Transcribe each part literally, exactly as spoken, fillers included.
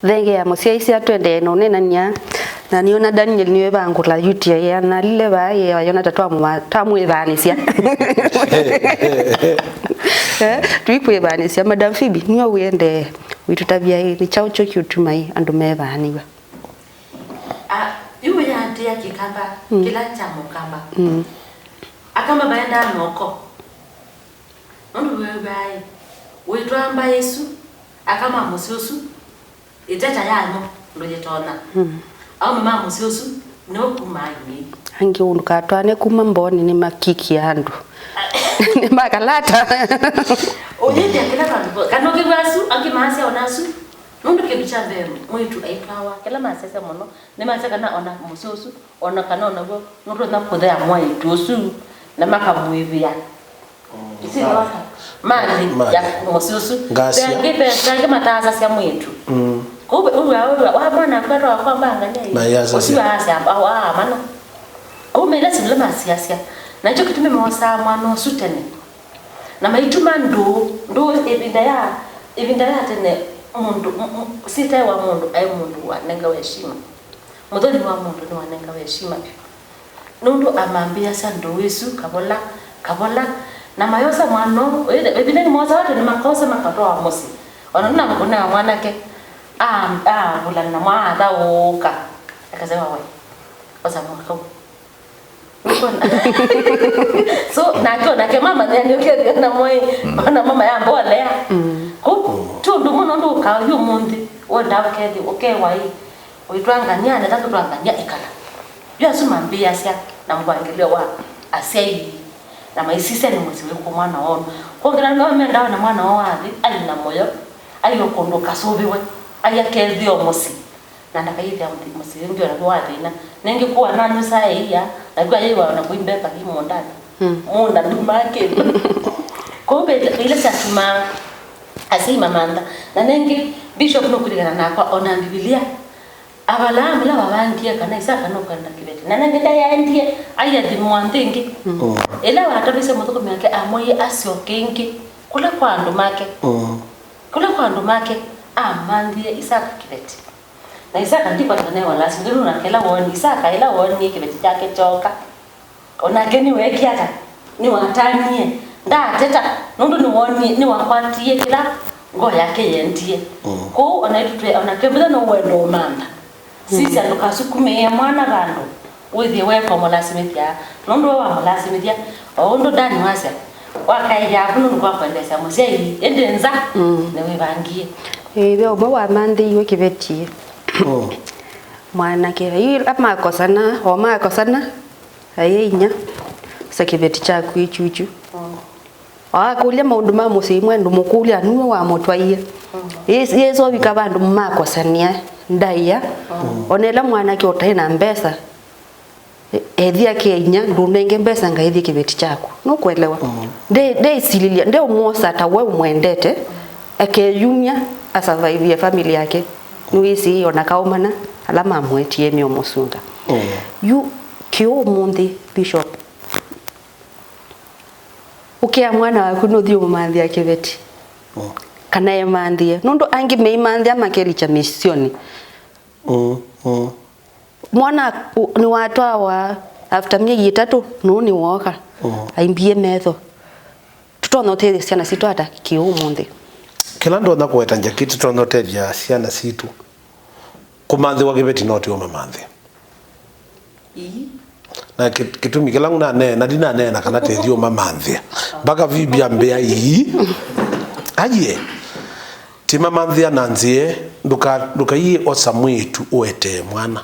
Thengia mũsyaĩĩsya, twendee na ũneenany'a. Na nĩona Daniel nĩwĩvangũla U T I, analile vaa, ye ayona ta twamũva-, twamwĩvaanĩsya. Eh, tũikwĩvaanĩsya. Madam Phoebe, nĩwe wĩendee wĩtũtavya ĩ, nĩ kyaũ kyo kĩũtuma ĩ andũ mevaanĩw'a? Ah, yu wĩyaatĩa Kĩkamba, mm, kĩla kya Mũkamba. Mm. Akamba maendaa noko. Nũndũ wĩw'aa ĩ, wĩtwaa mbaĩ ĩsu, aka ma mũsyĩ ũsu, ĩteta yanyu ndũyĩtonya. Mm. Aũme ma mũsyĩ ũsu nĩo kumaa imĩi. Angĩ ũndũ katwane kuma mbooni nĩmakikia andũ. Nĩmakalata. Ũyĩthĩa kĩla vandũ vo-, kana ũkĩw'a asu, angĩ maasya ona asu. Nũndũ kĩndũ kya mbee mwĩĩtu aitwawa, kĩla masyaĩĩsya mũno, nĩmasya kana ona mũsyĩ ũsu, ona kana onaw'o nũtonya kũthea mwaĩĩtu ũsu na makamwĩvĩa. Mm. Isi nĩ waka? Mali, mali ya mũsyĩ ũsu. Ngasya. Ve angĩ, ve angĩ mataasasya mwĩĩtu. Mm. Kũu ũw'a, ũw'a, wa mwana akwatwa kwa mbangania ĩ. Na yasasya. Ũsu aasya, a, wa, mana. Kũu mĩla sivile masiasya. Na ĩkyo kĩtumi moosaa mwana ũsu tene. Na maituma ndũũ, ndũũ ĩvinda ya, ĩvinda ya tene mũndũ, m-, m-, sitae wa mũndũ aĩ mũndũ wanengawe heshima. Mũthoni wa mũndũ nĩwanengawe heshima vyũ. Nũndũ amambĩĩasya ndũũ ĩsu kavola, kavola, na mayosa mwana ũũ, ĩvinda nĩmosawa tene makosa makatwaa mũsyĩ. Ona nũnamũkũnĩwa mwanake, a-, avulana na mwaathaũũka, akasema, "We, osa mwaka ũũ." Nĩkwona. So, nake onake mama nĩani ũkethĩa namo ĩ, ona mama yambolea. Mm. Kũu, ti ũndũ mũno ndũkaa yu ũmũnthĩ, wendaa ũkethĩa, ũkewa ĩ, ũitwangania, neta kũtwangania ĩkala. Yu asu mambĩĩasya na mpangĩlĩo wa asyai, na maisisya nĩ mũsyĩ wĩkũ mwana woo. Kwongela nĩo mendaa ona mwana woo athi, ai na mũyo, ai o kũndũ kasũvĩwe, ai akethĩe o mũsyĩ. Na ndakayĩthĩa mũthi-, mũsyĩ ũngĩ ona nĩ wa thĩna. Nĩngĩ kũa nanyusaa ĩia, na kw'a yĩwa ona kũimbeka hi mũũndanĩ. Mm. Mũũnda ndumaa kĩndũ. Kwoou ve, ve ila syatumaa asyai mamantha. Na nĩngĩ, Bishop nũkũlikana nakwa, ona Mbivilia, Avalaamu ĩla wavangie kana Isaka nũkwenda kĩveti. Na nĩngĩ ndayaendie, aiathimwa nthĩ ĩngĩ. Mm. Ĩla watavisye mũthũkũmi wake, amwĩie asyoke ĩngĩ kũla kwa andũ make. Mm. Kũla kwa andũ make, amanthie Isaka kĩveti. Na Isaka ndikwatana na lasima, nũndũ nake ĩla woonie, Isaka ĩla woonie kĩveti kyake kyooka, o nake nĩweekie ata? Nĩwatanie. Ndaateta, nũndũ nĩwoonie, nĩwakwatie kĩla ngoo yake yendie. Mm. Kwoou o na itũ twĩ, o na kĩvitha no wendo ũmantha. Mm. Sisya, ndũkasukumĩĩe mwana vandũ. Wĩthĩe wekomũlasimĩthya, nũndũ we wamũlasimĩthya, o ũndũ Dani wasya, wakaĩlya avu nũndũ kwa kwendeesya mũsyai, ĩndĩ nza, mm, nĩwĩvangie. Ĩĩ, ve ũmwe wamanthĩiwe kĩveti. Mm. Mwanake, yu ĩla makosana, o makosana, aĩ inya, sa kĩveti kyaku ĩ kyukyu. Mm. O akũlya maũndũ ma mũsyĩ, imwe ndũmũkũlya nue wamũtwaie. Mm. Yĩ-, yĩsovika vandũ makosania ndaĩa. Mm. Ona ĩla mwanake ũtaĩ na mbesa, e-, ethi akĩa inya, ndũnenge mbesa ngaĩthye kĩveti kyaku. Nũkwelewa? Mm. Nde-, ndesililya, ndeũmwosa ta we ũmwendete, akeyumya, asavaivie family yake. Nĩwĩsĩ ona kaũmana ala mamũetie nĩũmũsunga. Mm. Yu kĩũmũnthĩ, Bishop, ũkĩa mwana waku nũthi ũmũmanthĩa kĩveti. Mm. Kana emanthĩe. Nũndũ angĩ meimanthĩa makelikya mĩsionĩ. Mm, mm. Mwana u-, nĩwatwawa after myei ĩtatũ, nũũ nĩwooka. Mm. Aimbie metho. Tũtonya ũtethya syana sitũ ata kĩũmũnthĩ? Kĩla ndonya kũweta, Njaki, tũtonya ũtethya syana sitũ kũmanthĩwa kĩveti no ti ũmamanthĩa. Ii. Na kĩ-, kĩtumi kĩla naneena, ndinaneena kana tethyo mamanthĩa. Mpaka Phoebe ambĩa ii. Aye. Ti mamanthĩa na nzĩa, ndũka-, ndũkaiye osa mwĩĩtu ũetee mwana.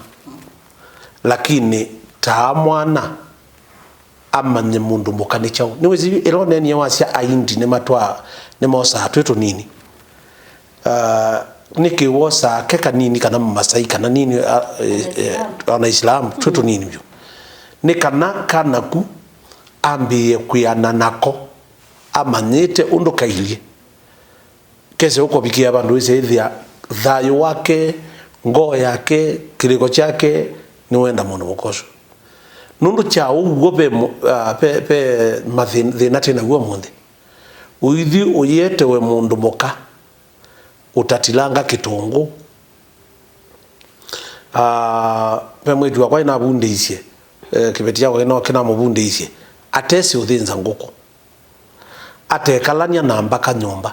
Lakini taa mwana amanye mũndũ mũka nĩ kyaũ. Nĩwĩsĩ ĩla ũneenie wasya aindi nĩmatwaa, nĩmosaa twĩ tũnini. Ah, nĩkĩ wosaa ke kanini kana Mmasai kana nini, ah, eh, eh, ona Islam, twĩ tũnini vyũ? Nĩ kana kanaku ambĩĩe kwĩana nako, amanyĩte ũndũ kailyĩ. Kese ũkovikĩa vandũ wĩsĩ ĩthĩa thayũ wake, ngoo yake, kĩlĩko kyake nĩwenda mũndũ mũka ũsu. Nũndũ kya ũw'o ve mũ-, ah, ve, ve mathĩ-, thĩna twĩ naw'o ũmũnthĩ. Ũithi ũyetewe mũndũ mũka, ũtatilanga kĩtũngũ, Ah, ve mwĩĩtu wakwa ĩnavundĩisye, eh, kĩveti kyakwa kĩno kĩnamũvundĩisye, atesĩ ũthĩnza ngũkũ, atekalany'a na mbaka nyũmba,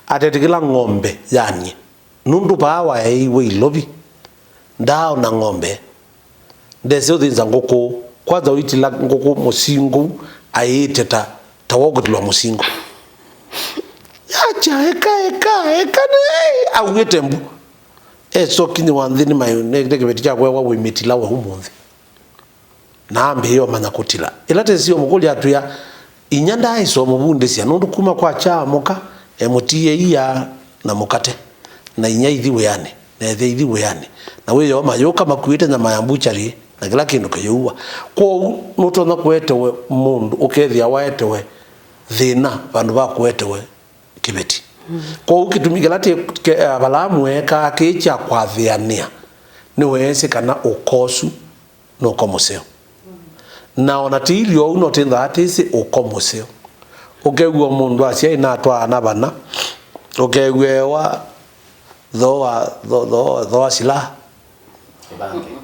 atetĩkĩla ng'ombe yany'e, nũndũ vaa waeeiwe ilovi, ndaaona ng'ombe. Ndesĩ ũthĩnza ngũkũ, kwanza ũitila ngũkũ mũsingũ, aĩĩte ta, ta wokũtilwa mũsingũ. Yacha, eka, eka, eka, nĩ, auĩte mbu. Esokinyĩwa nthĩ nĩ maĩ-, nĩ, nĩ kĩveti kya kwewa wĩmĩtilawe ũmũnthĩ. Na ambĩĩa ũmanya kũtila. Ĩla Tesi ũmũkũlya atwĩa, inya ndaaĩsa ũmũvundĩsya, nũndũ kuma kwa kyaa mũka, emũtiie ia na mũkate, na inya ithi wĩanĩ, na ethĩa ithi wĩanĩ, na wĩoo mayũka makuĩte nyama ya mbuchari na kĩla kĩndũ kĩyũua. Kwoou nũtonya kũetewe mũndũ ũkethĩa waetewe thĩna vandũ va kũetewe kĩveti. Kwoou kĩtumi kĩla ti-, ke-, Avalaamu eekaa kĩĩ kya kwathĩanĩa, nĩweesĩ kana ũka ũsu nĩ ũko mũseo. Na ona ti ilyo ũu no tĩnthaa tĩsĩ ũko mũseo. Ũkew'a mũndũ asya ĩnatwaa na vana, ũkew'a ewa thooa, tho-, thooa, thooa silaha.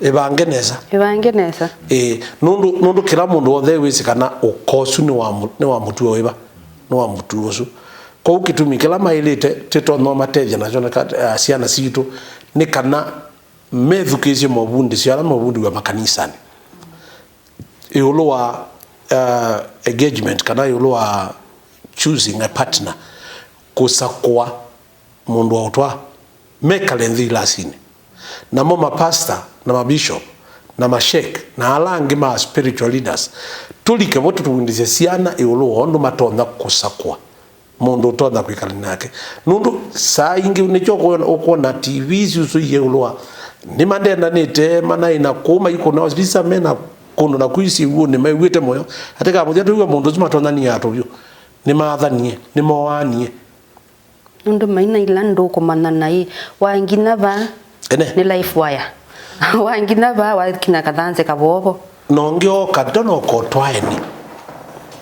Ĩvange nesa. Ĩvange nesa. Ĩĩ, nũndũ, nũndũ kĩla mũndũ w'onthe wĩsĩ kana ũka ũsu nĩ wa mũ-, nĩ wa mũtuo wĩva, nĩ wa mũtuo ũsu. Kwoou kĩtumi kĩla maĩlĩte tĩtonya ũmatethya nakyo na ka-, ah, syana sitũ nĩ kana methukĩĩsye movundĩsyo ala movundĩw'a makanisanĩ ĩũlũ wa, uh, engagement kana ĩũlũ wa choosing a partner, kũsakũa mũndũ wa ũtwaa, mekale nthĩ ilasinĩ. Namo mapasta na mabishop na mashek na ala angĩ ma spiritual leaders, tũlike vo tũtũvundĩsye syana ĩũlũ wa ũndũ matonya kũsakũa mũndũ ũtonya kwĩkala nake. Nũndũ saa ingĩ nĩkyo ũkwona, ũkwona T V isu isu iyeũlũa, nĩmandendanĩte, manaĩ na kũu maikũna visa, me na kũndũ naku isiw'ũnĩ, mew'ĩte mũyo. Atĩ kamũthya twĩw'a mũndũ ũsu matonyanĩe atũ vyũ. Nĩmaathanie, nĩmooanie. Nũndũ maina ila ndũkũmanya naĩ, wanginya vaa Ene. Nĩ live wire. Wanginya vaa wakinya kathanze kavovo. Na ũngĩ ooka, ndonoka ũtwaeni.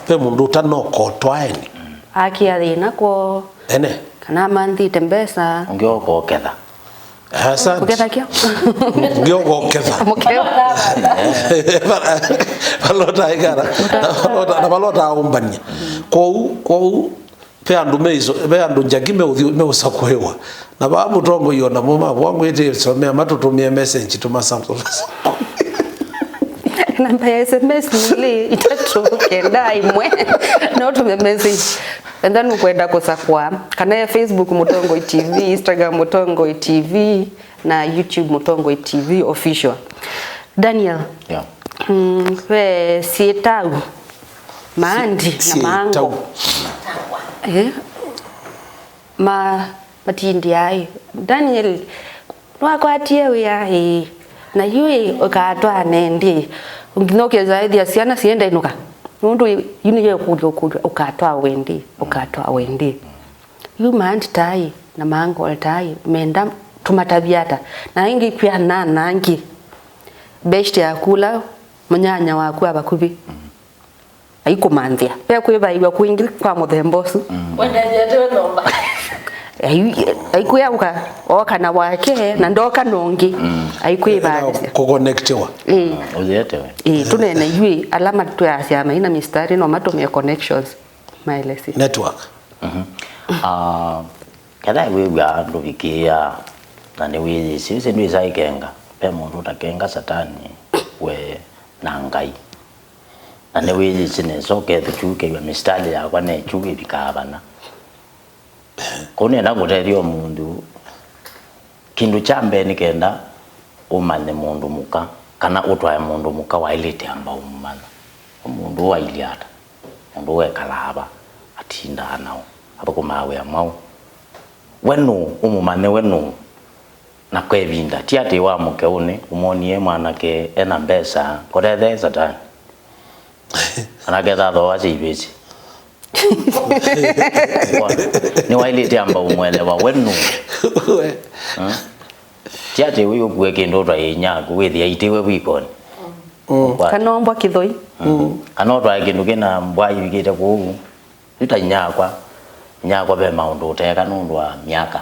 Ve mũndũ ũtanoka ũtwaeni. Akĩa thĩna kwoo. Ene. Kana amanthĩte mbesa. Ũngĩ ooka ũketha. Asante. Kũketha kyo? Ũngĩ ooka ũketha. Mũkeo. Vala ũtaĩkana. Na vala ũta-, na vala ũtaũmbany'a. Kwoou, kwoou, Ve andũ me iso-, ve andũ njaki meũthi-, meũsakũĩwa. Na vaa mũtongoi o namo mavw'a ngwĩtĩsomea matũtũmĩe message tũmasakũe. Namba ya S M S nĩ itatũ kenda ĩmwe. No ũtũme message. Enda nũkwenda kũsakũa. Kana ya Facebook Mũtongoi T V, Instagram Mũtongoi T V, na YouTube Mũtongoi T V Official. Daniel. Yeah. Mm, ve syĩtau. Maandi na maango. Syĩtau. Eh? Ma, matindĩaa ĩ. Daniel, nĩwakwatie wĩa ĩ. Na yu ĩ, ũkatwaane ĩndĩ. Nginya ũkethĩa syana sienda inũka. Nũndũ yu nĩyo ĩkũlya ũkũlya, ũkatwawa ĩndĩ, ũkatwawa ĩndĩ. Yu maandi taĩ, na maango taĩ, menda tũmatavye ata. Na ĩngĩ kwĩ anana angĩ. Beshte yaku ũla mũnyanya waku wa vakuvĩ. Aikũmanthĩa. Ve kwĩvaĩw'a kwingĩ kwa mũthemba ũsu. Wendethete we nyũmba. Ai-, aikwĩa ũka, oka na wake, na ndoka na ũngĩ. Aikwĩvaanĩsya. Kũkonektiwa. Ĩĩ. Ũyĩetewe. Ĩĩ, tũnene yu ĩ, ala matwĩasya maina mistari no matũmĩe connections. Maelesi. Network. Mhm. Ah, kethĩwa wĩw'a ndũvikĩĩa na nĩwĩyĩsĩ, ĩsĩ ndwĩsa ĩkenga. Ve mũndũ ũtakenga Satani we na Ngai. Na nĩwĩyĩsĩ nesa ũkethĩkĩw'a mistari yakwa nekyu ĩvikaa vana. Kũu nĩenda kũtethya o mũndũ, kĩndũ kya mbee nĩ kenda ũmanye mũndũ mũka, kana ũtwae mũndũ mũka waĩlĩte amba ũmũmanya. Mũndũ ũũ ailyĩ ata? Mũndũ ũũ ekalaa va? Atindaa naũ? Athũkũmaa wĩa mwaũ? We nũũ? Ũmũmanye we nũũ? Na kwa ĩvinda, ti atĩ wa mũkeũnĩ ũmwonie mwanake ena mbesa, kũtethee Satani. Anaketha thooa sya ivĩsĩ. Nĩwaĩlĩte amba ũmwelewa we nũũ. We. Hmm? Ti atĩ wĩ ũkue kĩndũ ũtwaĩe inyaku, wĩthĩa aitĩwe vwikoni. Mm. Ũkwate. Kana ombwa kĩthoi. Mm. Kana ũtwae kĩndũ kĩna mbwa ivikĩte kũu. Yu ta inyakwa, inyakwa ve maũndũ ũteka nũndũ wa myaka.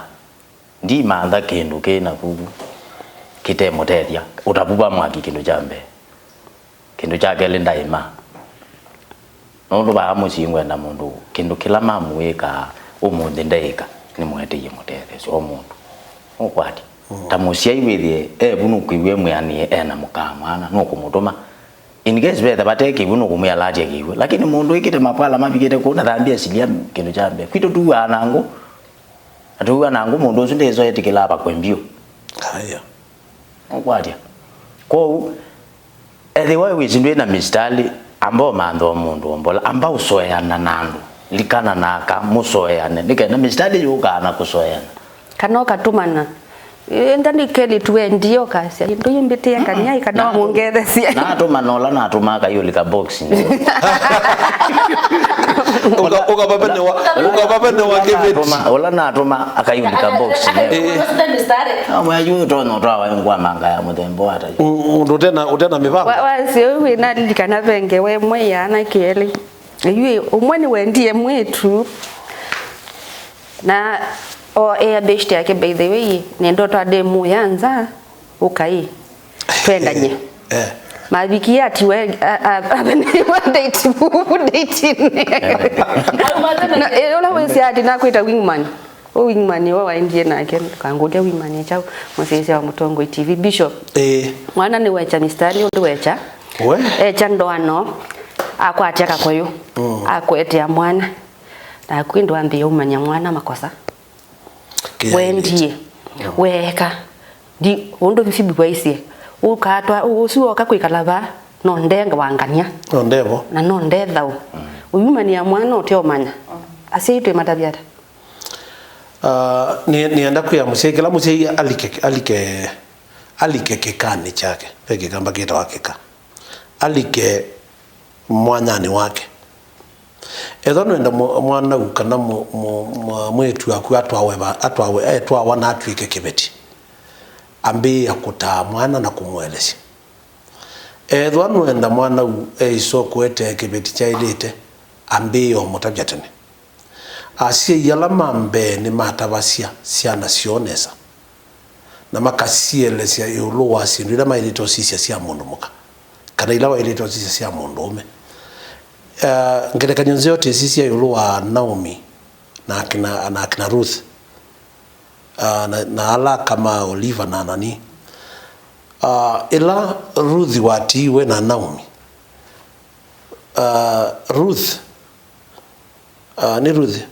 Ndimantha kĩndũ kĩ na vuvu. kĩtemũtethya, ũtavuva mwaki kĩndũ kya mbee. Kĩndũ kya kelĩ, ndaĩma. Nũndũ vaa mũsyĩ ngwenda mũndũ, kĩndũ kĩla mamu wĩkaa ũmũnthĩ ndeĩka, nĩmũeteie mũtetheesya o mũndũ. Nũkwatya? Mm. Ta mũsyai wĩthĩe e vu, nũkwĩw'a mwĩanĩe e na mũka mwana, nũkũmũtũma. In case vetha vate kĩw'ũ, nũkũmwĩa alatye kĩw'ũ. Lakini mũndũ wĩkĩte mapwala mavikĩte kũu na thambia silya, kĩndũ kya mbee. Kwitũ tuw'aa na ngũ, na tũw'aa na ngũ mũndũ ũsu ndĩso etĩkĩlaa vakwe mbiũ. Aya. Nũkwatya? Kwoou, ethĩwa wĩsĩ ndwĩ na mĩsitalĩ, amba ũmanthe o mũndũ o mbola, amba ũsoeana na andũ. Likana na aka, mũsoeane. Nĩ kenda mĩsitalĩ yũkaa na kũsoeana. Kana ũkatũmana. Enda nĩ kelĩ tuendie ũkasya, "Ndũyĩmbĩtĩa kanyai kana ũmũngethesye." Natũmana ũla natũmaa kayũlika box nĩ. Ũka- ũkavavenewa, ũkavavenewa kĩveti. Ũla natũma akayũlika box nĩ. Eh. Amwe ayu ũtonya ũtwawa ngwa manga ya mũthemba wa tayo. Ũ- ũndũ ũtena, ũtena mĩvango. Wa- wasyo ũyũ wĩnalilikana venge we mwe yana kelĩ. Yu ũmwe nĩwendie mwĩtu. Na o ea best yake, by the way, nendo twa demu ya nza, ũkai twendanye. Eh. Mavikie ati we a- a- aveneiwa date vuvu date-inĩ. Na, eh, ũla wĩsĩ ati nakwĩta wingman. Ũ wingman wa waendie nake, kangũlya wingman chao, mũsyaisya wa Mũtongoi T V, Bishop. Eh. Mwana nĩwecha mistari ũndũ wecha. We? Echa ndoano, akwatya kakoyũ, mm, akwetea mwana. Naku ĩndĩ wambĩĩa ũmanya mwana makosa. Kĩyaĩlĩte. Wendie, weeka. Ndi ũndũ Phoebe waisye, ũkatwa ũsu woka kwĩkala vaa, no ndenga wangania. No ndevo. Na no ndethau. Ũyumanĩa mwana ũteũmanya. Asyai twĩ matavya ata? Ah, nĩ- nĩenda kwĩa mũsyai, kĩla mũsyai alike, alike, alike kĩkanĩ kyake. Ve kĩkamba kĩtawa kĩka. Alike mwanyanĩ wake. Ethwa nwenda mwa- mwanau kana mũ- mũ- mwa- mwĩĩtu waku atwawe va- atwawe etwawa na atw'ĩke kĩveti, ambĩĩa kũtaa mwana na kũmũelesya. Ethwa nwenda mwanau eĩsa kũetee kĩveti kyaĩlĩte, ambĩĩa ũmũtavya tene. Asyai ala ma mbee nĩmatavasya syana syoo nesa, na makasielesya ĩũlũ wa syĩndũ ila maĩlĩte ũsisya sya mũndũ mũka, kana ila waĩlĩte ũsisya sya mũndũũme. Eh, ngelekany'o nzeo twĩsisya ĩũlũ wa Naomi na akina, na akina Ruth, ah, na, na ala aka ma Oliva na nani. Ah, ĩla Ruth watiiwe na Naomi, ah, Ruth Ah, nĩ Ruthi.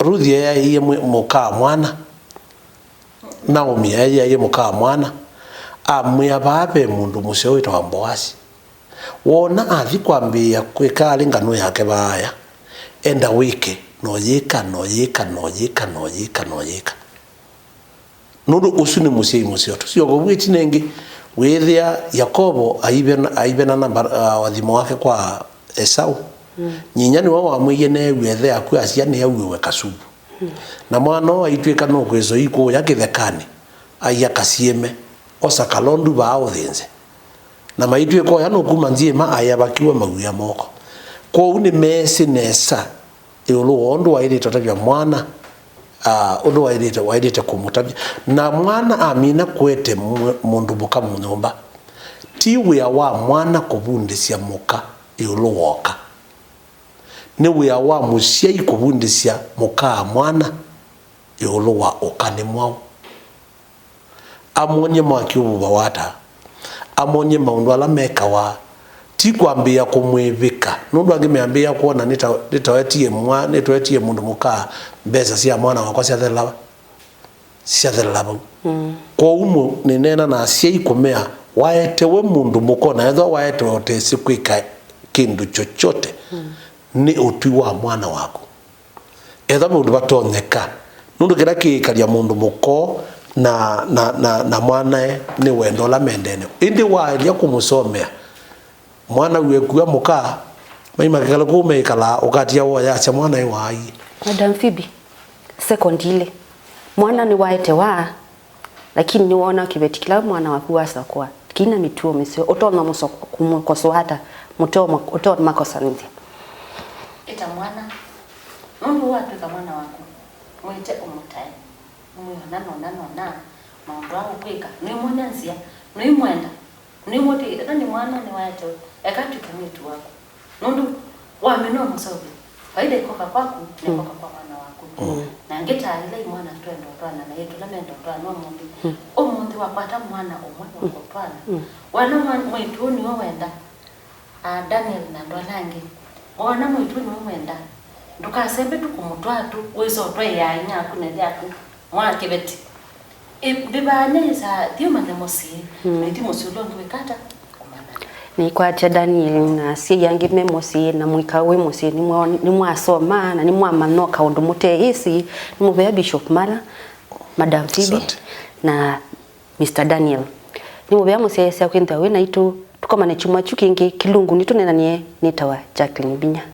Ruthi eeaĩie mwĩ- mũka mwana. Naomi eeaĩie mũka mwana. Amwĩa, "Vaa ve mũndũ mũseo wĩtawa Mboasi. Woona athi kwambĩĩa kwĩka alĩ nganũ yake vaaya, enda wĩke, no yĩka, no yĩka, no yĩka, no yĩka, no yĩka." Nũndũ ũsu nĩ mũsyai mũseo. Tũsyoka vu ĩtina ĩngĩ, wĩthĩa Yakovo aivena- aivenana mba- ah, wathimo wake kwa Esau. Mm. Nyinya nĩwe wamwĩie, "Neew'a ĩthe yaku asya nĩauĩwe kasuvu." Mm. Na mwana ũũ aitw'ĩka nũkwĩsa ũikũũya kĩthekanĩ, aia kasiĩme, osa kalondu vaa ũthĩnze. Na maitw'ĩka oya nũkuma nzyĩma, aĩ avakiwe mawia moko. Kwoou nĩmeesĩ nesa ĩũlũ wa ũndũ waĩlĩte ũtavya mwana, ah, ũndũ waĩlĩte, waĩlĩte kũmũtavya. Na mwana amina kũete mũ- mũndũ mũka nyũmba, ti wĩa wa mwana kũvundĩsya mũka ĩũlũ wa ũka. Nĩ wĩa wa mũsyai kũvundĩsya mũka mwana ĩũlũ wa ũka nĩ mwaũ. Amwony'e mwaki ũvuvawa ata. Amwony'e maũndũ ala mekawa. Ti kwambĩĩa kũmwĩvĩka, nũndũ angĩ meambĩĩa kwona nĩta- nĩtawetie mwa- nĩtwetie mũndũ mũka mbesa sya mwana wakwa syathelela va? Syathelela vau. Mm. Kwoou mũ- nĩneena na asyai kũmea, waetewe mũndũ mũka, na ethĩwa waetewe ũtesĩ kwĩka kĩndũ chochote, mm, nĩ ũtwi wa mwana waku. Etha maũndũ vatonyeka, nũndũ kĩla kĩĩkalya mũndũ mũka na, na, na, na mwanae nĩ wendo ũla mendene. Ĩndĩ waelya kũmũsomea, mwana wĩkua mũka, mai makekala kũu meikalaa, ũkatia woyasya mwanae waaie. Madam Phoebe, second ilĩ, mwana nĩwaetewa, lakini nĩwoona kĩveti kĩla mwana waku wasakũa kĩna mĩtuo mĩseo, ũtonya mũso- kũmũkosoa ata mũteo ma- ũteo makosanĩthya? Ĩta mwana, nũndũ watw'ĩka mwana waku, mwĩte ũmũtae, mwĩona nona nona, maũndũ aa ũkwĩka, nũimwony'a nzĩa, nũimwenda, nũimũtĩĩa. Ethĩwa nĩ mwana nĩwaetewe, eka atw'ĩke mwĩĩtu waku. Nũndũ wamina ũmũseũvya, faida ikoka kwaku na ikoka kwa mwana waku. Na ngĩtaĩla imwana twenda ũtwana na ĩtũla menda ũtwana ũmũnthĩ. Ũmũnthĩ wakwata mwana ũmwe wa kũtwana, wona mwa- mwĩĩtu ũũ nĩwe wenda, a Daniel na andũ ala angĩ, wona mwĩĩtu nĩwe wenda, ndũkasembe tu kũmũtwaa tu, wĩsa ũtwaĩaa inyia aku na ĩthe aku mwa kĩveti. Ĩ, mbĩvaa nĩ yĩsaa, thiĩ ũmanye mũsyĩ, na ithi mũsyĩ ũla ũngĩ wĩka ata? Ũmanya. Nĩkwatya Daniel na asyai angĩ me mũsyĩ na mũika wĩ mũsyĩ, nĩmwa- nĩmwasoma na nĩmwamanya o kaũndũ mũteĩsĩ, nĩmũvea Bishop Mala, Madam Phoebe, Asante. Na Mister Daniel. Nĩmũvea mũsyaĩĩsya kwĩnthĩwa wĩ naitũ. Tũkomane kyumwa kyu kĩngĩ kĩlungu nĩtũneenanie. Nĩtawa Jacqueline Vinya.